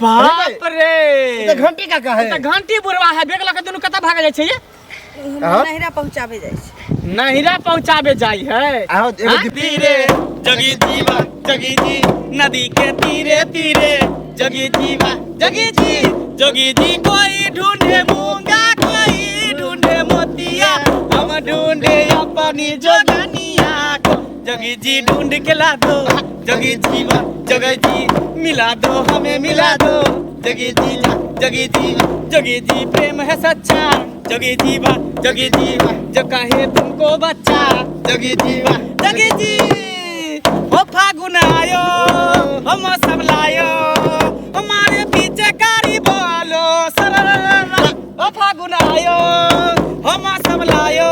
बाप रे। ई तऽ घंटी काका है। ई तऽ घंटी बुढ़वा है। बैग लऽ के दुनू कतऽ भागल जाइ छै ये? हाँ? नहिरा पहुँचाबे जाइ छै। नहिरा पहुँचाबे जाइ है। आहो, एगो हाँ? तीरे जगी जीवा जगी जी, नदी के तीरे तीरे जगी जीवा जगी जी, जोगी जी कोई ढूंढे मूंगा कोई ढूंढे मोतिया, हम ढूंढे अपनी जोगनिया को। जोगी जी ढूंढ के ला दो, जोगी जीवा जोगी जी मिला दो हमें मिला दो, जोगी जी जोगी जी जोगी जी प्रेम है सच्चा, जोगी जीवा जोगी जी जो कहे तुमको बच्चा, जोगी जीवा जोगी जी। ओ फागुन आयो ओ मौसम लायो, हमारे पीछे कारी बोलो सरररर। ओ फागुन आयो ओ मौसम लायो,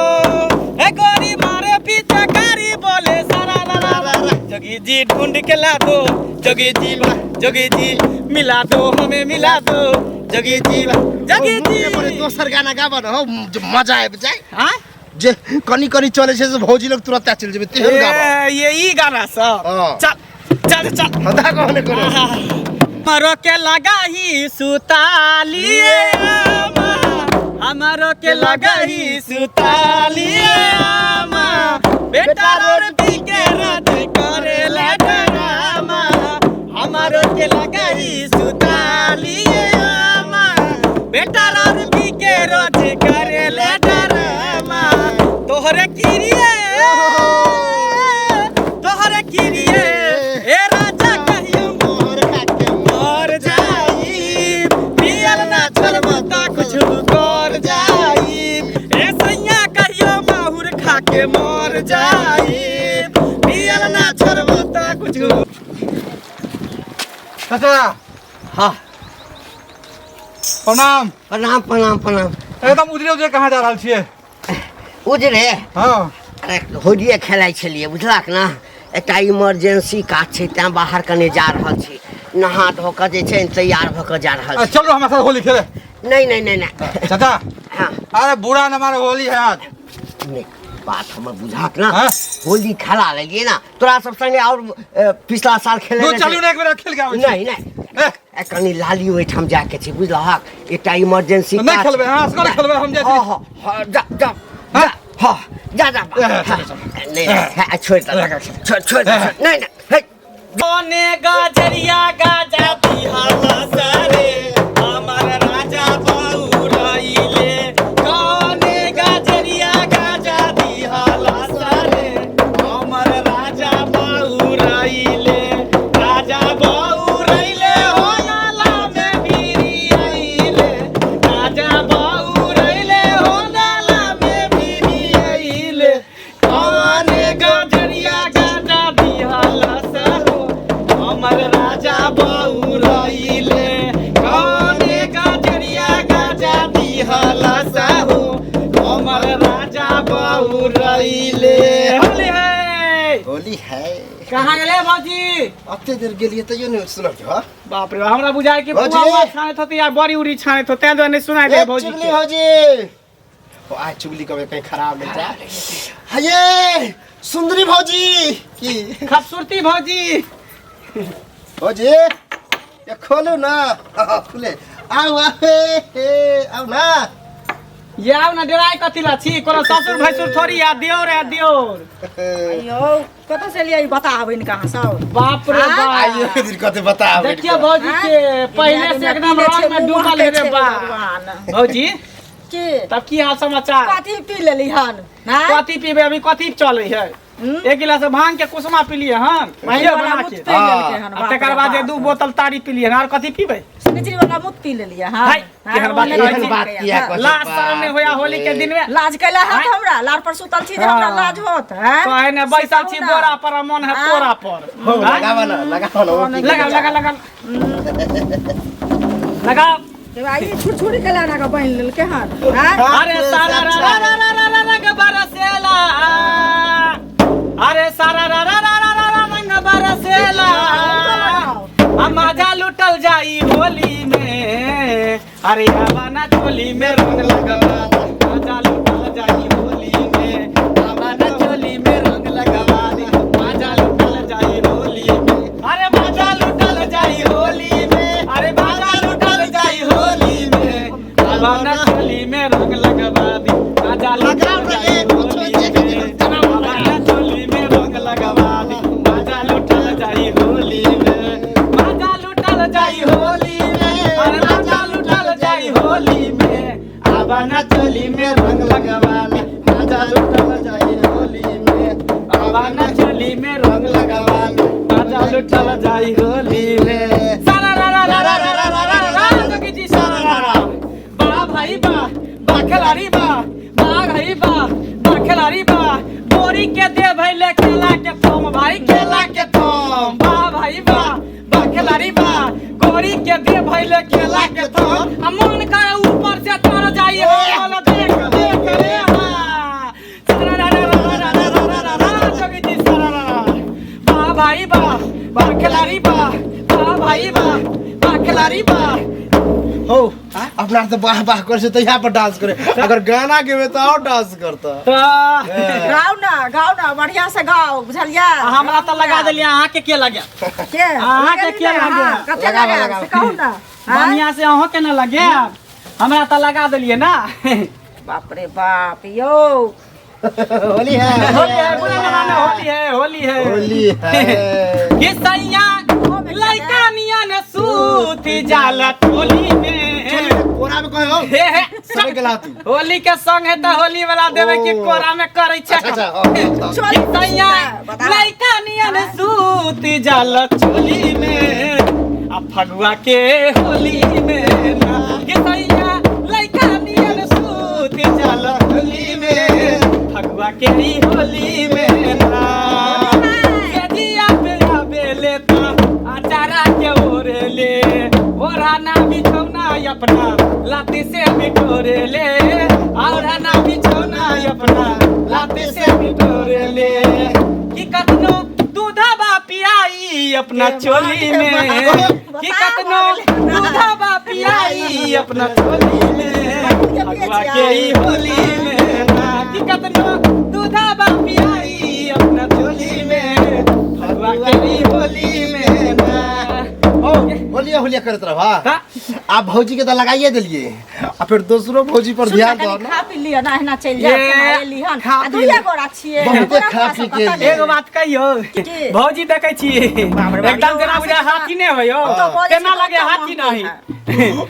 ए गोरी मारे पीछे कारी बोले सरररर। जोगी जी ढूंढ के ला दो, जोगी जी जोगी जी मिला दो हमें मिला दो, जोगी जी जोगी जी। दोसर गाना गाबऽ न हौ, जे मजा आबि जाय। हाँ? जे कनी कनी चले छै से भौजी लग तुरंत चलि जेबै तेहन गाबऽ। ए, ये ई गाना सब। हाँ। चल चल चल। हदा कहने करो। मरो के लगा ही सुतालिए आमा, हमारो के लगा ही सुतालिए आमा, बेटा रोटी के रात करे ला डरामा, हमारो के लगा ही सुतालिए आमा, बेटा रोटी के रोज करे ला डरामा, तोहरे किरिए तोहरे किरिए ए राजा कहियो मोर खाके मर जाई, पियल ना छोड़ब त कुछ कर जाई, ए सैया कहियो माहुर खाके मर जाई, पियल ना छोड़ब त कुछ। चाचा। हाँ। प्रणाम। प्रणाम प्रणाम प्रणाम। एकदम उजरे उजरे कहाँ जा रहल छियै? उजरे? हाँ। अरे होलिये खेलाइ छलियै बुझलक ना, एकटा इमरजेंसी काज छै तैं बाहर कने जा रहल छी, नहा धो कऽ जे छै ने तैयार भऽ कऽ जा रहल छी। चलू हमरा साथ होली खेले। नहीं नहीं नहीं नहीं। चाचा। हाँ। अरे बुरा न मानो होली है आज। नहीं बात हमर बुझाक ना। हाँ? होली खेला लेलियै ना तोरा सब संगे और पिछला साल खेले दू चलू ने एक बेर खेल के आबै छी। नहीं नहीं। ए, कनी लाली ओहिठाम जाके छै बुझलहक, एकटा इमरजेंसी नहीं काज खेलबै, छै। हाँ, असगर खेलबै, हम जाइ छी। हाँ, हाँ, हाँ, जा, जा, हाँ? जा, हाँ, जा, जा, ए, हाँ, चलो, चलो। नहीं, नहीं, हाँ, छोड़ दे, छोड़, छोड़ दे, छोड़, नहीं, नहीं, हे। कोने गाजरिया गाजा बिहाला सरे हमार राजा बउरइले, कोने गाजरिया गाजा बिहाला सरे हमार राजा बउरइले, राजा बउरइले हो नाला में भिरियाइले, राजा बउरइले हो नाला में भिरियाइले, कोने गाजरिया गाजा बिहाला सरो हमर राजा बउरइले, कोने गाजरिया गाजा बिहाला सहो हमर राजा बउरइले। होली है। होली है। कहाँ गेले भौजी? अते देर गेलियै तैयो नहि सुनल हँ। बाप रे, हमरा बुझाय कि भौजी। पुआ उआ छानैत होतै या बड़ी उड़ी छानैत होतै, तें दुआरे नहि सुनाइ दे ए, भौजी चुगली के। भौजी। ओ, आइ चुगली कभी कहीं खराब नहीं जा। हये सुंदरी भौजी की खूबसूरती भौजी। भौजी ये खोलू ना। खुले आउ, आउ, हे, हे, आउ ना। ये आउ ना, डराय कथी ला छी, कोनो ससुर भैंसुर थोड़ी आ, दियोर आ दियोर। अयो कतऽ से लियै बताबे ने कहाँ सब। बाप रे हाँ? बाप। आइयो के दिन कते बताबे। देखियो भौजी हाँ? के पहले से एकदम रंग में डूबल है रे बा। भगवान। भौजी की? तब की हाल समाचार? कथी पी लेली हन? हाँ? कथी पीबे, अभी कथी चलै है? हम्म? एक गिलास भांग के कुसुमा पीलिए हन, भांग पहिले वाला बना मुत के। पी लेलकै हन, आ बाप तकर रे बाद बाप। 2 बोतल तारी पीलिए हन, और कथी पीबै? सिगरेट वाला मुत पी लेलिए हन। हाय, हाँ, केहन बात ओने कहै केहन छी? बात किया कहै छी? लाज शरम नहि होया होली के दिन में? लाज कैला हत आँय? हमरा, लार पर सुतल छी जे हमरा हाँ। लाज होत, हैं? कहे ने बैसल छी सिखाउ ना। बोरा पर, मन है हाँ? तोरा पर। हो, आँय? लगावा ना, लगावा ना, ओ की लगाओ, करै लगाओ, लगाओ। लगाओ। हे भाई, ई छुरछुरी के लाना के बहिन लेलकै हन, हैं? अरे सारा रा रा रा रा रा रा रंग बरसेला, अरे सारा रा रा रा रा रा रा रंग बरसेला, हम मजा लुटल जाई होली में, अरे आवा ना चोली में रंग लगवा, मजा लुटल जाई होली में, आवा ना चोली में रंग लगवा दे, मजा लुटल जाई होली में, अरे मजा लुटल जाई होली में, अरे मजा आवा ना चोली में रंग लगवा दी मजा लगाओ लुटल रे, जाई कुछो होली देख में। आवा ना चोली में रंग लगवा दी मजा लुटल जाई होली में मजा लुटल जाई होली में अरे मजा लुटल जाई होली में आवा ना चोली में रंग लगवा दी मजा लुटल जाई होली में आवा ना चोली में रंग लगवा दी मजा लुटल जाई होली में सारा रा रा रा रा रा रा रा रा रा जोगी जी सारा रा रा बा भाई बा बा खिलाड़ी बा बा भाई बा बा खिलाड़ी बा बोरी के दे भाई ले केला के थम भाई केला के थम बा भाई बा बा खिलाड़ी बा गोरी के दे भाई ले केला के थम आ मन करे ऊपर से तर जाई हो देख देख रे हा सारा रा रा रा रा रा रा रा रा जोगी जी सारा रा रा बा भाई बा बा खिलाड़ी बा बा भाई बा बा खिलाड़ी बा हो अपना तो वाह वाह कर से तो यहाँ पर डांस करे अगर गाना गेबे तो और डांस करता गाओ ना गाओ ना बढ़िया से गाओ बुझलिया हमरा तो लगा देलिए अहाँ के के लगे के अहाँ के लगेली के ना, लगे? हाँ, कते लगावा, लगे लगावा। से कहू ना हाँ? बढ़िया से अहों के न लगे हमरा तो लगा देलिए ना बाप रे बाप यो होली है होली है बुरा न मानो, होली है होली है होली है कि सैया लइका नियन सूत जाला टोली में कोरा में कहे हो हे हे सब गेला तू होली के संग है त होली वाला देवे के ओ। कोरा में करै छै अच्छा अच्छा हाँ, हाँ, चल कि सैया बता। लइका नियन सूत जाला चोली में आ फगुआ के होली में ना कि सैया लइका नियन सूत जाला चोली में फगुआ के ई होली में ना केजिया पे आबेले त अचारा के ओरेले ओढ़ाना बिछौना अपना लाती से बिटोरेले ओढ़ाना बिछौना अपना लाती से बिटोरेले कि कतनो दूधबा पियाई अपना चोली में कि कतनो दूधबा पियाई अपना चोली में फगुआ के ई होली में ना कि कतनो दूधबा पियाई अपना चोली में फगुआ के ई होली में ना हो होलिया होलिया करत रह ता? आप भौजी के तो लगाइए दिलिए आ फिर दूसरो भौजी पर सुन ना, ध्यान कनी दो ना खा पी लिअ ना एना चलि जायब ये, केना एली हन खा आ पी दुइये लिअ। गोरा छियै बहुते गोरा खा गोरा पी सब के कतऽ लिए। एगो बात कहियो की? भौजी देखै छी बाप रे बाप, एकदम जेना बुझाय हाथी नहि होय ओ तऽ बजै केना छै लगे तऽ हाथी महकै नहि है।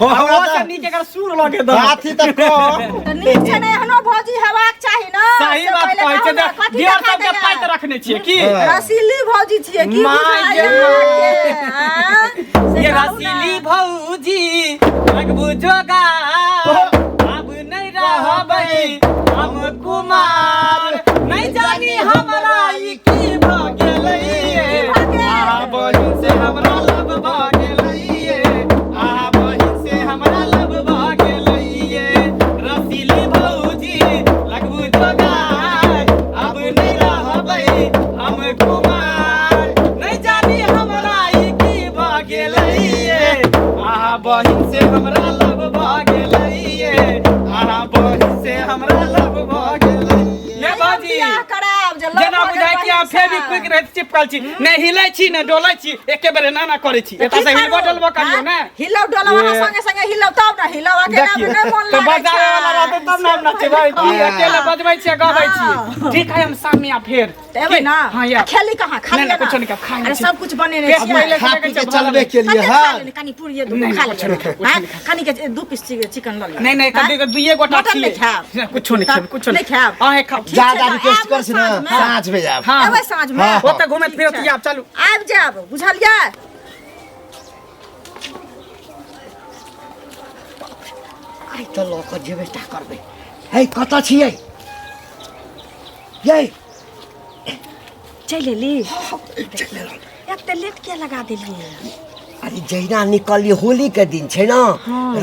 आ हमरा ओ से तऽ नीक एकर सूर लगे दो हाथी तऽ कम तऽ नीक छै ने एहनो भौजी हेबाक चाही ने सही से बात पहिले कहै छै कहू ने, कथी दियर देखा सबके दैया? पाइत रखने छियै की हाँ। रसीली भौजी छियै की माय बुझाइया गे। अहाँके, आँ? से ये कहू ने। रसीली भौजी लगबू जोगार आब नहि रहबै हम कुमार नहि जानी हमरा ई की भऽ गेलै भऽ गेल? आहा बहिन से हमरा लब भऽ गेलै आहा बहिन से हमरा लब भऽ गेलै रसीली भौजी लगबू जोगार आब नहि रहबै हम कुमार नहि जानी हमरा ई की भऽ गेलै आहा बहिन से हमरा लब भऽ गेलै आहा बहिन से हमरा लब भऽ गेलै ये हम भौजी बियाह करायब जे लव जेना भऽ गेल बुझाइ कि अहाँ बहिनसँ। फेविक्विक रहैत चिपकल छी नहि हिलै छी नहि डोलै छी एके बेर एना एना करै छी तऽ एतऽ की से हिलबो करू? डोलबो करियौ ने हिलौ डोलौ अहाँ ये। संगे संगे हिलौ तब ने हिलौ अकेला मे देखियौ नहि मोन तऽ लागै बजाबै वाला रहतै तब ने हम नचबै की हाँ। अकेले बजबै छियै गबै छियै हाँ। ठीक है हम शाम में आ फेर तऽ एबै की? ना हाँ आ या खेली कहाँ खा नहि, लिअ नहि, कुछो नहि खायब, खाइ नहि अरे छी। सब कुछ बनेने पेट छियै पहिले खा पी के चलबे के लिए कते खा हाँ लेने कनी पूरिये दूगो नहि, खा कुछो लिअ नहि खायब, कुछो हाँ? नहि खायब। कनी के दू पीस चिकन लऽ लिअ नहीं नहीं हाँ? कभी दुइये गोटा मटन छियै नहि खायब नहि, कुछो नहि खायब कुछो नहि खायब अहें खाउ ठीक छै, ज्यादा तऽ रिक्वेस्ट आयब कर छी ना साँझमे। साँझ में जाब हाँ एबै साँझमे हाँ। ओतऽ घुमैत ठीक फिरैत छै। आयब चलू आबि जायब बुझलियै आइ तऽ लऽ कऽ जेबे टा करबै हे कतऽ छियै यै चलि एली चलि एलहुँ। एते लेट किया लगा देलियै अरे जहिना निकललियै होलीके दिन छै ने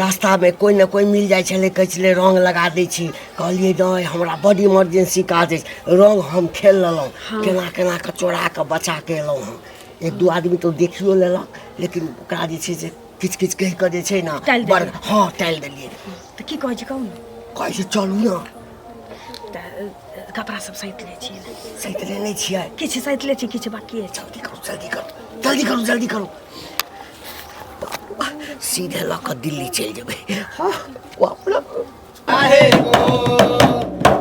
रास्तामे कोइ ने कोइ मिल जाइ छलै कहै छलै रङ्ग लगा दै छी कहलियै नहि हमरा बड्ड इमरजेंसी काज अछि रङ्ग हम खेल लेलहुँ केना केना कऽ चोरा कऽ बचा कऽ एलहुँ हँ एक दू आदमी तऽ देखियो लेलक लेकिन ओकरा जे छै से किछु किछु कहि कऽ जे छै ने टालि बड़ देलियै। हँ टालि देलियै तऽ की कहै छै कहू ने कहै छै चलू ने तऽ कपड़ा सब सैत लै छियै ने सैतले नहि छियै किछु सैत लै छी किछु बाकी अछि जल्दी करू जल्दी करू जल्दी करू जल्दी करू सीधे लऽ कऽ दिल्ली चलि जेबै। हँ, बाप रे। काहे गो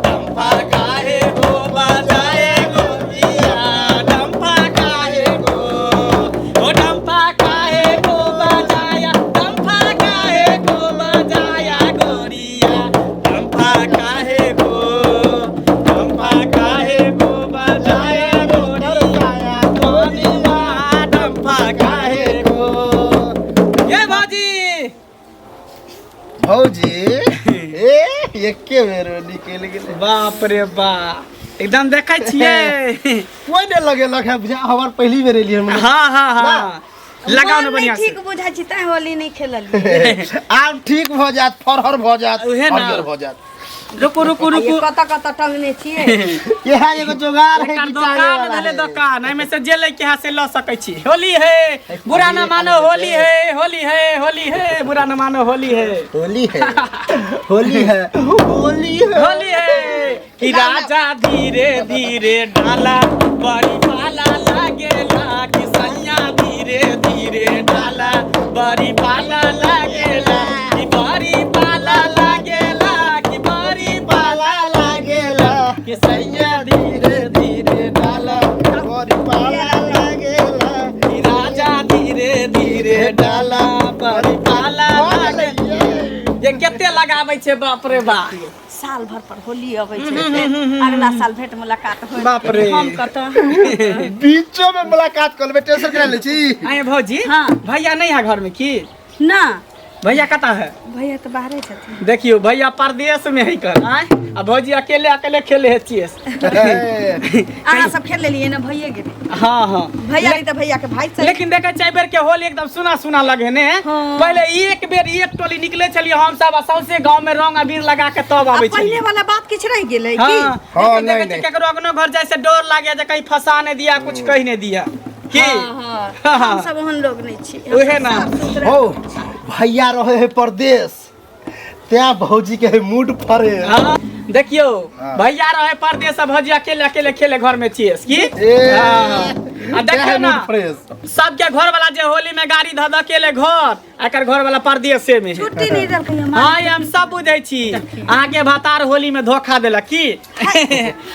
डंफा काहे गो बजाए गो पिया, डंफा काहे गो, ओ डंफा काहे गो बजाया, डंफा काहे गो बजाया गोरिया, डंफा काहे गो, डंफा काहे गो बजाया गोरिया, गोरिया, डंफा काहे गो। ये भौजी, भौजी ए एके बेर निकलि गेलै। बाप रे बाप, एकदम देखै छियै। कोइ नहि लगेलक है, बुझा हमर पहिली बेर एलियै हम। हाँ हाँ हाँ, लगाओ ने मोन बढ़िया नहि से। ठीक बुझाइ छी तैं होली नहि खेललियै। आब ठीक भऽ जायत, फरहर भऽ जायत, उहे ना। हरियर भऽ जायत। रुकू रुकू रुकू, कतऽ कतऽ टंगने छियै? इएह एगो जोगाड़ है एकर कि दोकान टांगे वाला भेलै है। दोकान, एहिमे से जे लैके है से लऽ सकै छी। होली है, बुरा न मानो होली है, होली है, होली है, बुरा न मानो होली है, होली है, होली है, होली है, होली है। कि राजा धीरे धीरे डाला बड़ी पाला लागेला, कि सैया धीरे धीरे डाला बड़ी पाला लागेला, कि बड़ी पाला लागेला, कि बड़ी पाला लागेला, कि सैया धीरे धीरे डाला बड़ी पाला लागेला, कि राजा धीरे धीरे डाला बड़ी पाला लागेला। ये कते लगाबै छै, बाप रे बाप। साल भर पर होली अबै छै, फेर अगला साल भेंट मुलाकात होय। बाप रे। हम कतऽ बीचो में मुलाकात कर लेबै, टेंशन करा लै छी। आए भौजी, हाँ। भैया नहीं है घर में की? ना। भैया कतऽ है? भैया तऽ बाहरे छथिन। देखियो भैया परदेश में है कर आए, आ भौजी अकेले अकेले खेले है चेस। अहाँ सब खेल लेलियै ने, भैये गेलै। हाँ हाँ, भैया नहीं तऽ भैया के भाई सब। लेकिन देखे छै बेर के होली एकदम सुना सुना लगे ने। हाँ। पहले एक बेर एक टोली निकले छलियै हम सब, आ सौंसे गांव में रंग अबीर लगा के तब आ आबै पहिले छलियै। वाला बात किछु रहि गेलै की? हाँ, हाँ, लेकिन नहीं, देखै छियै नहीं। केकरो अपनो घर जाइ से डर लागे जे कहीं फंसा नहीं दिया, कुछ कहि नहीं दिया की। हाँ, हाँ। हम सब ओहन लोग नहीं छी। उहे ना। हो भैया रहे है परदेश, त्या भौजी के है मूड फ्रेश। हाँ, देखियो भैया रहे परदेश, भौजी अकेले अकेले खेले घर में छियै की। ए, हाँ। आ त्या देखियो है ना मूड फ्रेश। सबके घर वाला जे होली में गाड़ी धऽ धऽ के ले घर, एकर घर वाला परदेशे में है। छुट्टी नहीं देलकै हमरा। हाँ, हम सब बुझै छी अहाँके भतार होली में धोखा देलक की।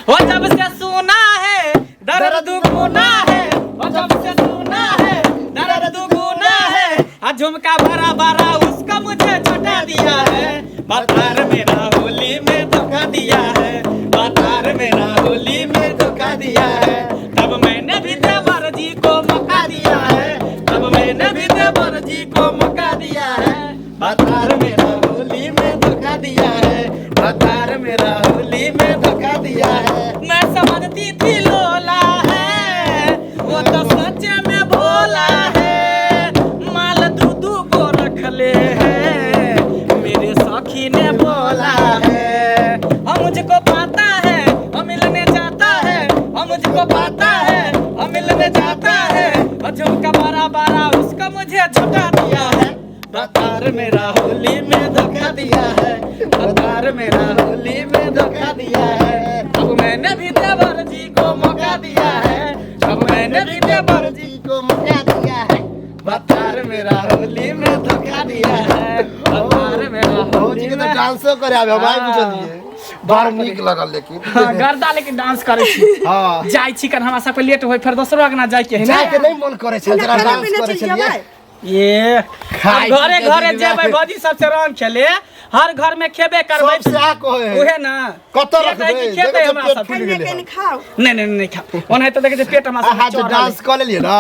हो जब से सुना है दर्द दुगुना है, हो जब से सुना है दर्द दुगुना है, आ झुमका भरा भरा उसका मुझे छुटा दिया है, भतार मेरा होली में धोखा दिया है, भतार मेरा होली में धोखा दिया है, तब मैंने भी देवर जी को मौका दिया है, तब मैंने भी देवर जी को मौका दिया है, भतार मेरा होली में धोखा दिया है, भतार मेरा होली में धोखा दिया है। मैं समझती थी लोला है, वो तो सच में भोला है, माल दूधू को रख ले है, मेरे सखी ने बोला है, हम मुझको पाता है हम मिलने जाता है, हम मुझको पाता है हम मिलने जाता है, और झुमका बड़ा बड़ा उसको मुझे छुटा दिया है, भतार मेरा होली में धोखा दिया है, भतार मेरा होली में धोखा दिया है, अब मैंने भी देवर जी को मौका दिया है, अब मैंने भी देवर जी को मौका दिया है, भतार मेरा होली में धोखा दिया है, भतार मेरा भौजी होली के में तऽ डांसो करे आबे, हम आइ हाँ। बुझलियै बड़ नीक लगल लेकिन। हाँ, गर्दा लेकिन डांस करै छी। हाँ। जाइ छी कन हमरा सबके लेट होय, फेर दोसरो अंगना जाइ के है जाय ने। के नहि मन करै छै, जरा खाना डांस पीना करै चलि छलियै। जेबै? ये खाइ अब घरे छी घरे तऽ जेबै भौजी सबसे रंग खेले, हर घर में खेबे करबै। सब सएह कहै है। उहे ना। कतऽ खेतै रखबै? कि खेतै देखै छियै हमरा पेट सब? फूलि कनिये गेलै कनि हन। खाउ। नहीं नहीं नहीं खा, ओनाहिते देखै छियै पेट हमरा सबके अहाँ जे चढ़ल डांस कऽ लेलियै ने,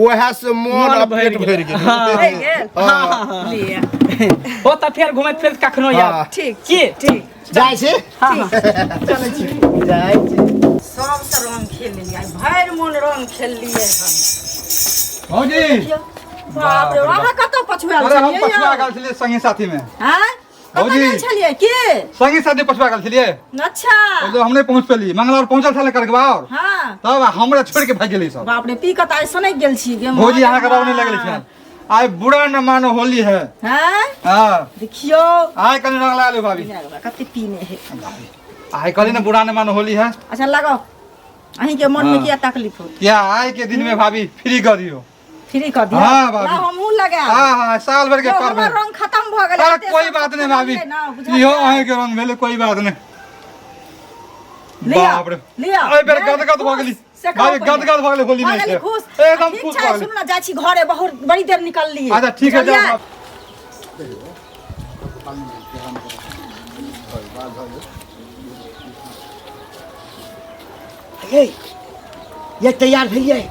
उएह से मोन मोन आ भरि पेट गेलै। भरि गेलै। हाँ। भरि गेल? हाँ। हाँ। लिअ। ओ तऽ फेर घुमैत फिरैत कखनो हाँ। आयब। ठीक की ठीक। जाइ छी, हाँ हाँ चलै छी। जाइ छी। सबसँ रंग खेल लेलियै, आइ भरि मोन रंग खेललियै हन। भौजी, बाप रे, अहाँ कतऽ पछुआयल अरे हम छलियै पछुआ यौ? गेल छलियै संगी साथी में। आँय? कतऽ भौजी। गेल छलियै के? संगी साथी पछुआ गेल छलियै। अच्छा। ओ हम नहि पहुँच पेली, मंगलवार पहुँचल छलै करगवार। हाँ। तब हमरा छोड़ के भागि गेलै सब। बाप रे, पी कऽ तऽ आइ सनकि गेल छी गे। भौजी अहाँके रंग नहि लगल छल। आइ बुरा न मानो होली है। हाँ? हाँ। देखियौ। आइ कनि रंग लगा लियौ भाभी। कते पीने है। आइ कहली ने बुरा न मानो होली है। अच्छा लगाओ, अहीं के मन में हाँ। किया तकलीफ होत? किया आइ के दिन में भाभी फ्री कर दियौ। फ्री कऽ दिअ। हाँ, भाभी। ला, हमहूँ लगायब। हाँ हाँ, साल भर के यौ, पर्व हमर है। रंग खत्म भऽ गेलै। अरे एते कोई सब बात नहीं खत्म भाभी, भेलै ने, बुझलियै? इहो अहीं के रंग भेलै, कोई बात नहीं। लिअ, बाप रे, लिअ। एहि बेर गदगद भऽ गेली से कहू भाभी, पहिले। गदगद भऽ गेलै होली भऽ में गेली से। खुश। एकदम ठीक खुश छै, भऽ गेली। सुनू ने, जाइ छी घरे, बहुत बड़ी देर निकललियै। अच्छा ठीक है, जाओ। बुझलियै? ये ये तैयार भेलियै?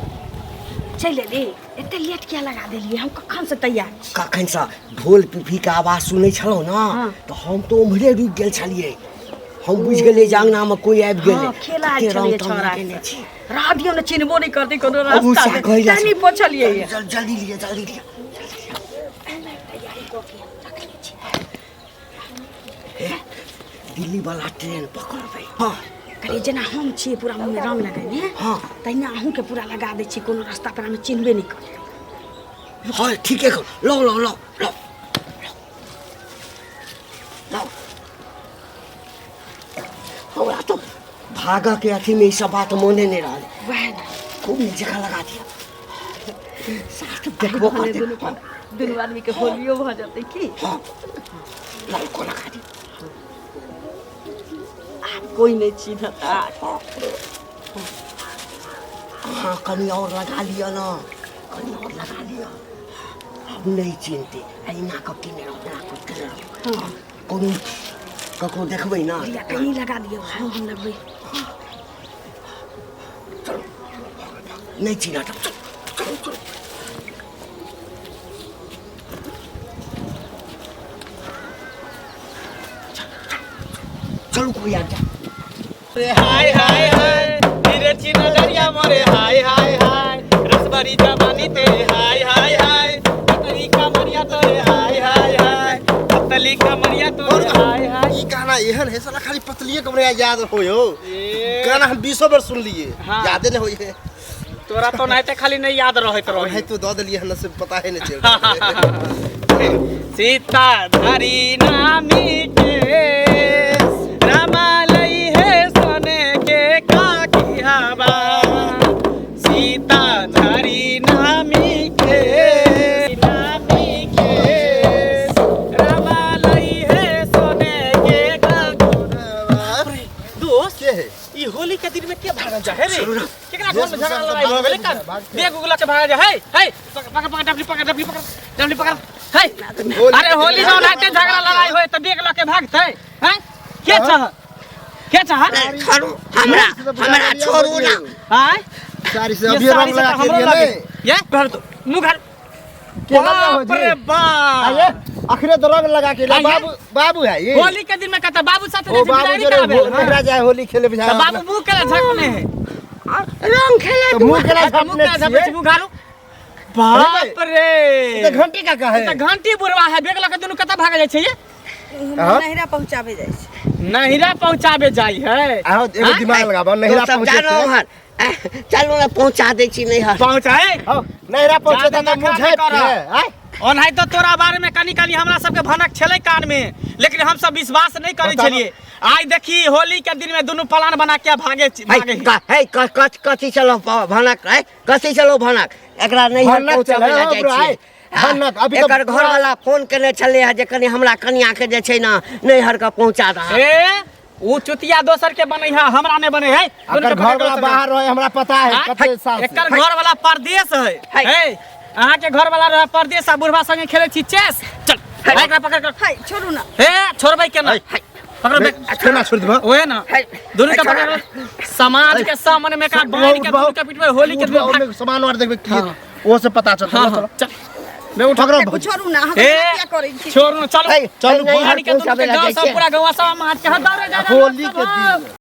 चलि एली? एते लेट किया लगा देलियै? हम कखन से तैयार छी। कखनसँ ढोल पिपहीके आवाज सुनै छलहुँ ने, तऽ हम तऽ ओम्हरे रुकि गेल छलियै। हम बुझि गेलियै जे अङ्गनामे कोइ आबि गेलै। हाँ, खेला कते छलियै रंग तंग छौड़ा लगेने छी। रह दियौ ने, चिन्हबो नहि करतै कोनो अहूँ रास्ता सएह मे। कहै लए तैं नहि पोछलियै। जल्दी लिअ, जल्दी लिअ। तैयारी कऽ के रखने छी। दिल्ली वाला ट्रेन पकड़बै। हाँ। कनी जेना हम छियै पूरा मुँहमे रंग लगेने, हाँ, तहिना अहूँके पूरा लगा दै छी, कोनो रास्ता पर हम चिन्हबे नहि करबै। हाँ, ठीके कह। लो लो लो लो लो, हमरा तो भागऽ के अथी में ई सब बात मोने नहीं रहल। वएह ने। खूब नीक जकाँ लगा दिया, साथ देखबो करतै। दुनू दुनू आदमी के होलियो भऽ जेतै की। हाँ, ललको लगा दिया। आब कोई नहि चिन्हत। हाँ, कनी और लगा लिअ न, कनी और लगा लिअ। आब नहि चिन्हतै। आ एना कऽ केने रहू, एना कऽ केने रहू। हाँ, कोनो ककरो देखबै ना। लिअ, कनी लगा दियौ। हाँ, हम लगबै। चलो, नहि चिन्हत। चलो चलो चलो। चलू, कोई आबि जा। रे हाय हाय हाय, तिरछी नजरिया मोरे हाय हाय हाय, रसभरी जवानी तेरे हाय हाय हाय, पतली कमरिया तोरे हाय हाय हाय, पतली कमरिया तोरे हाय हाय। ई गाना एहन है साला, खाली पतलिए कमरिया याद हो यो। ए, गाना हम 20 बेर सुन लिए। हाँ। यादे नहीं होई है। तोरा तो नहीं खाली नहीं याद रहत रहे। है तो दऽ देलिए हन से पता है नहीं चल। सीता धरी नामी के रामा लई है सोने के काकी हवा, सीता धरी नामी के, नामी के रामा लई है सोने के काकी। दोस्त के है ई होली के दिन में के भागल जा है रे? केकरा घर में झगड़ा लड़ाई भऽ गेलै? का बेग उगला के भागल जा है? है, पकड़ पकड़ पकड़, डबली पकड़, डबली पकड़, डबली पकड़। है, अरे होली में ओनाहिते झगड़ा लड़ाई होय तऽ बेग लऽ के भागतै हैं? के चाह, के चाह? छोड़ू हमरा, हमरा छोड़ू ना। आय सारी से ये अभी साड़ी रंग से लगा तऽ के हमरो दिए लगे ने। ये घर तो मुंह घर। के लगा हो बाप जी? रे बाप। आये अखरे तो रंग लगा के ले। आये। बाबू बाबू है ये। होली के दिन में कहता बाबू साथे ओ जाइ बाबू बिलाड़ी जरे कराबे। मेहरा जाए होली खेले बुझा। तऽ बाबू मुंह केला झकने है? रंग खेले। तो मुंह केला मुंह झापने केला झपने छियै? छी, मुंह घालू। बाप रे, ई तऽ घंटी का है। तऽ घंटी बुढ़वा है। बेग लऽ के दुनू कतऽ भागल जाइ छै ये? हाँ? नहिरा पहुँचाबे जाइ छै। नहिरा पहुँचाबे जाइ है। आहो एगो दिमाग लगाबो, नहिरा सब पहुंचे जानो हर। चलू ने, पहुंचा दै छी नैहर। पहुँचाए। नहिरा पहुंचे जादे तऽ मुंह नखरा झापि नहि के आय। ओनाहितो तोरा बारे में कनी कनी हमरा सबके भनक छलै कान में, लेकिन हम सब विश्वास नहीं करै बताबऽ। छलियै। आइ देखी, होली के दिन में दुनू प्लान बना के भागे भागे। है, कथी चलो भनक है? कथी चलो भनक? एकरा नैहर भनक पहुंचाबै चलै लए हौ जाइ ब्रो, छियै। आइ। भनक, अभी तऽ एकर घर वाला फोन केने छलै हँ जे कनि हमरा कनिया के जे छै ने नैहर के पहुंचा दह। ए, ऊ चुतिया दोसर के बनै है, हमरा नहीं बनै है। अगर घर वाला बाहर रहे, हमरा पता है हाँ? कते साल से। एकर घर वाला परदेश है। है। है, अहाँ के घर वाला रहे परदेश आ बुढ़वा संगे खेले छी चेस। चल, एकरा पकड़ कर। हाय, छोड़ू ना। हे, छोड़बै केना? पकड़ बे। केना छोड़ देबो? ओहे ना। है। दुनू के पकड़, समाज के सामने में एकरा बांध के दुनू के पिटबै होली के दिन। ओमे सामान आर देखबै की, ओ से पता चलतै। हाँ हाँ, चल बे, उठ। पकड़ो। छोड़ू ना अहाँ। ए, किया करै छी? छोड़ू, चलू। है, चलू, नैहर होली के दुनू पहुंचाबै के लए गाँव जाइ सब छियै। पूरा गाँव सब समाज के, हाँ, दौड़े जा जा। होली के दिन।